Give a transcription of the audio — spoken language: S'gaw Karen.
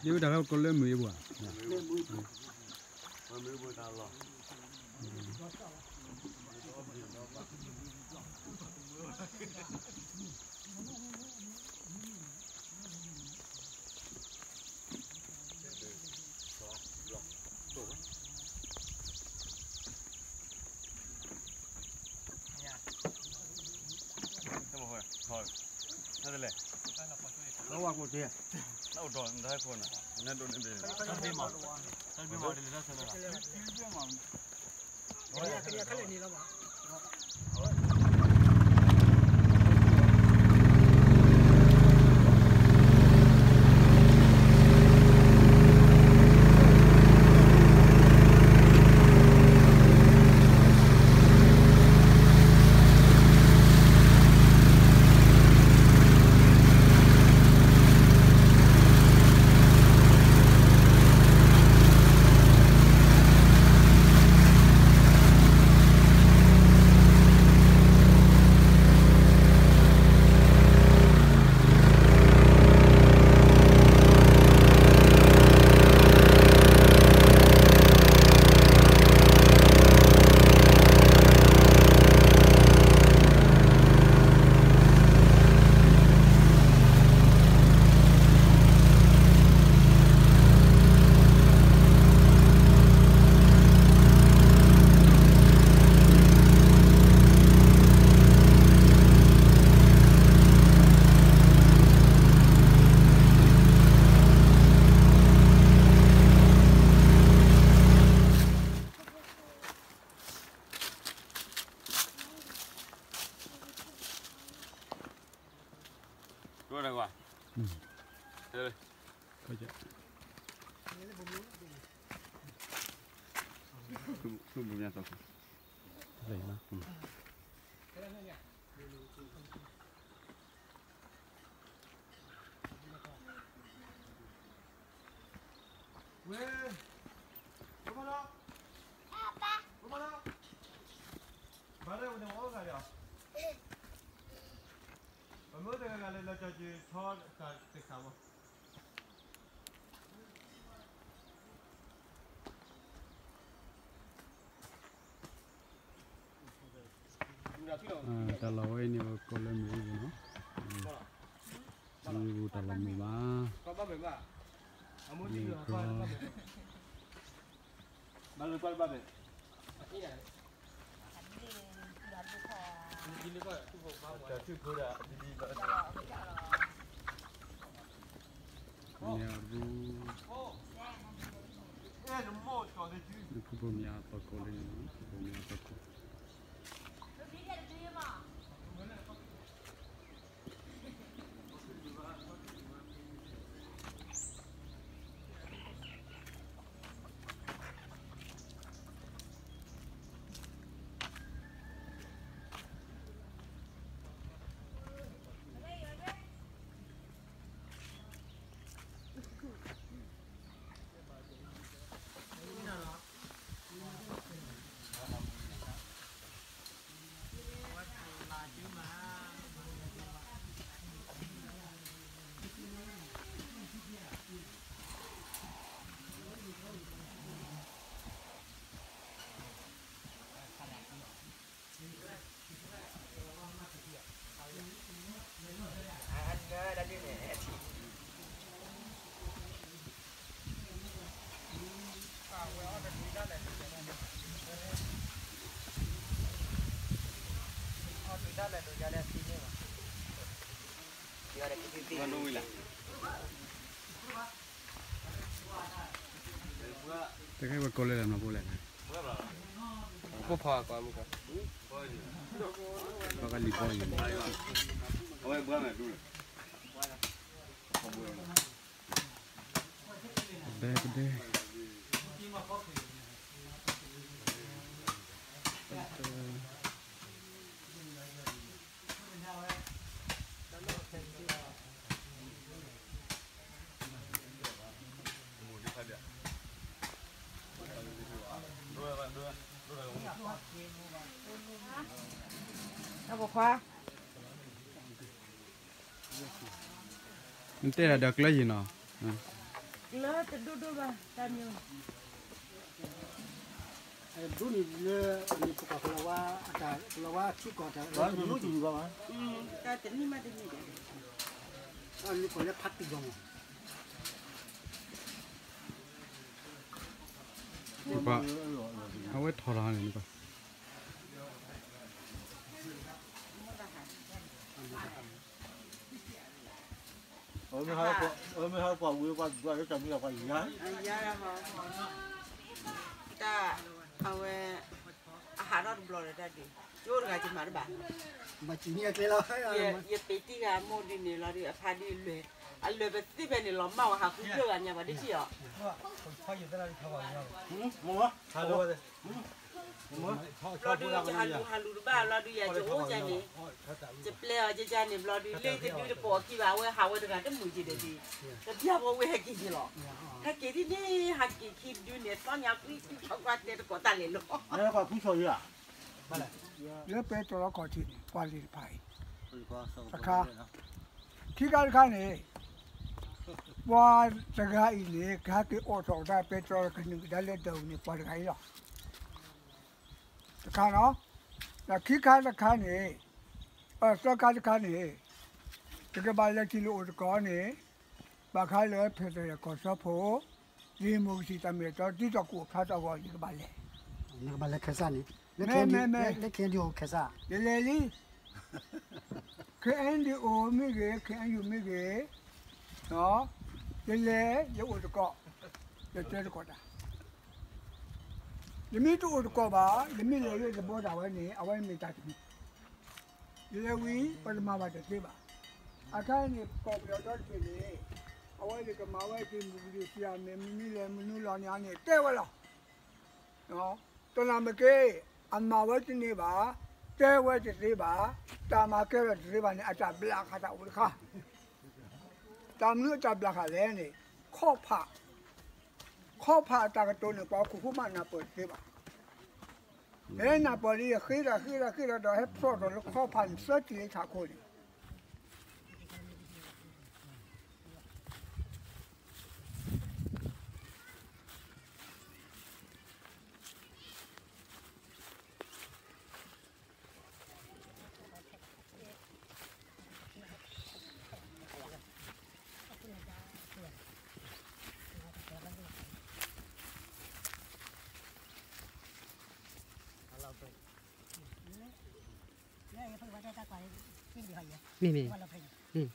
ဒ်ဝဲတၢ်လၢကိးလၢမုၢ်အံၤပူၤ, ဝဲ, ဝဲမနီၤ, ဝဲမနီၤ, ဘၣ်ရဲၣ်ဝဲန့ၣ် ဝဲအိၣ်ဂၤဒီး, ပမ့ၢ်တဂၤဂၤလၢလီၤကီက့ၤဆီတၢ်တခါမး. တၢ်လီၢ်ဝဲအံၤန့ၣ် ပကိးလၢမုၢ်အံၤပူၤနီၤ, မုၢ်အံၤပူၤတၢ်လီၢ်မုာ်မး, မုၢ်ကီ ဘၣ်လၢပှၤဘၣ်ဘဲ, တၢ်ထုကဖၢဒၣ်ဒ်ဒ်ဘၣ်, မ့ၢ်အရူ, မ့ၢ်ဖိမ့ၢ်အသီကိးလၢန့ၣ်, ဖိမ့ၢ်အသီကိး တကဲဝဲကိးလဲၣ်လၢမနုၤဖိလဲၣ်, ဖိဖီကွၢ်မုၢ်ကီၢ်, ပကလံၤဘီယံၤ, ပဒဲပဒဲ အဖိခွါ, နတဲဒၣ်ဒီးကျၢၢ်ယံၤနီၤ, ကျၢၢ်တဒိၣ်ဒိၣ်ဘၣ် တၢ်မံၤ, ဒိၣ်န့ၣ်လၢ ပကလီၤဝါ ပကလီၤဝါထံကီၢ်တၢ်, တၢ်တနံၣ်မးတနံၣ်ဒီး, နကီၢ်လၢဖးတံၢ်ဂီၤမး အဝဲထီၣ်လီၤန့ၣ်, တၢ်အဝဲ အဟးထီၣ်တဘျီဒီးတၢ်ဒုး, ယအိၣ်တဂၤယမၤတဘၣ်, ယပ့ၤတံၢ်ဂၤမိၢ်ဒုးန့ၣ်လီၤဒုး အဖါဒုးလွဲၢ်, အလွဲၢ်ပသ့ဖဲန့ၣ်လီၤမၢ်ဝဲဟးဃုဖျၢၣ်ဂၤညါဘၣ်ဒ်ထံၣ်အီၤ ဘျီဒုး ယဟးလူၤဟးလူၤတဘၣ်ဘျီဒုး ယၤယအိၣ်ကန့ၣ်, ယပျဲအီၤကန့ၣ် ဘျီဒုး လ့တဒုတပိာ်ခံဘၣ် အဝဲဟးဝဲတဂၤတမုာ်က့ၤဒီးဒုး, တပျၢ်ဖိဝဲဟဲက့ၤက့ၤလီၤ, ဟဲက့ၤဒ်န့ၣ် ဟးက့ၤခံဒုန့ၣ် သီညါကွံကွံခီကွၢ်တဲတကိးတၢ်လဲၤလီၤ, လၢပဲတြီခီၣ်ထံးန့ၣ် ကွၢ်လံာ်တဖၣ်အံၤ, တခါ, ခံခါတခါန့ၣ် ပှၤတဂၤအံၤန့ၣ် ကဟဲက့ၤအိးထီၣ်တၢ်ပဲတြီကနုာ်ကဒါလၢဒၢးအူန့ၣ် ပှၤတဂၤအံၤလီၤ. တခါနီၤ, ဒီးခံခါတခါန့ၣ်, သၢခါတခါန့ၣ်, တကဘၣ်လဲၤထံၣ်လၢအိၣ်တကိးန့ၣ်, ဘၣ်ဃးလၢဖဲးသရၣ်ကီၢ်စီဖိ, ဒ်မိၢ်ကစံးတၢ်မ့ၢ်တတီ ဒ်သိးကအိၣ်ဖျါထီၣ်အဂီၢ် ယကဘၣ်လဲၤ, နကဘၣ်လဲၤခဲစၢ်န့ၣ်, မ့မ့မ့, လၢခဲအံၤဒ်အိၣ်ခဲစၢ်, ယလဲၤလံ ခဲအံၤဒ်အိၣ်မ့ၢ်ဂ့ၤ ခဲအံၤယိၤမ့ၢ်ဂ့ၤ, ယလဲၤ ယအိၣ်တကိး, ယတဲတကိးတၢ်, ယမ့ၢ်တအိၣ်တကိးဘၣ် ယမ့ၢ်လဲၤလၢတဘီတၢ်ဝဲန့ၣ် အဝဲမ့ၢ်တၢ်တမံၤ, ယလဲၤဝံၤ ပတမၤဘၣ်တသ့ဘၣ်, အခါန့ၣ် ကီၢ်ပယီၤဒီတဘ့ၣ်န့ၣ်, အဝဲန့ၣ်ကမၤဝဲက့ၤမုၢ်ကဒုးစံးမ့ၢ်မနုၤလဲၣ်မနုၤလီၤန့ၣ်န့ၣ် တဲဝဲလီၤ. တနာ်မ့ၢ်က့, အမၤဝဲတန့ၢ်ဘၣ်, တဲဝဲတသ့ဘၣ်, တၢ်မၤကဲထီၣ်တသ့ဘၣ်န့ၣ် အတၢ်ဘျးဃးတၢ်အိၣ်တခါ, တၢ်မနုၤအတၢ်ဘျးဃးလဲၣ်န့ၣ်, ခီၣ်ဖး, ခီၣ်ဖးအတၢ်ကတိၤန့ၣ် ပှၤဟီၣ်ခိၣ်ဖိမးနၢ်ပၢၢ်တသ့ဘၣ်, ဟဲနၢ်ပၢၢ်လံ ဟဲဃ့တၢ်ဃ့တၢ်ဃ့တၢ်ဒီး ဟဲဖျီၣ်ထီၣ်လၢခီၣ်ဖးန့ၣ် သၢထံၣ်လၢထးခိၣ်န့ၣ် မ့ၢ်မ့ၢ်, မ့ၢ်,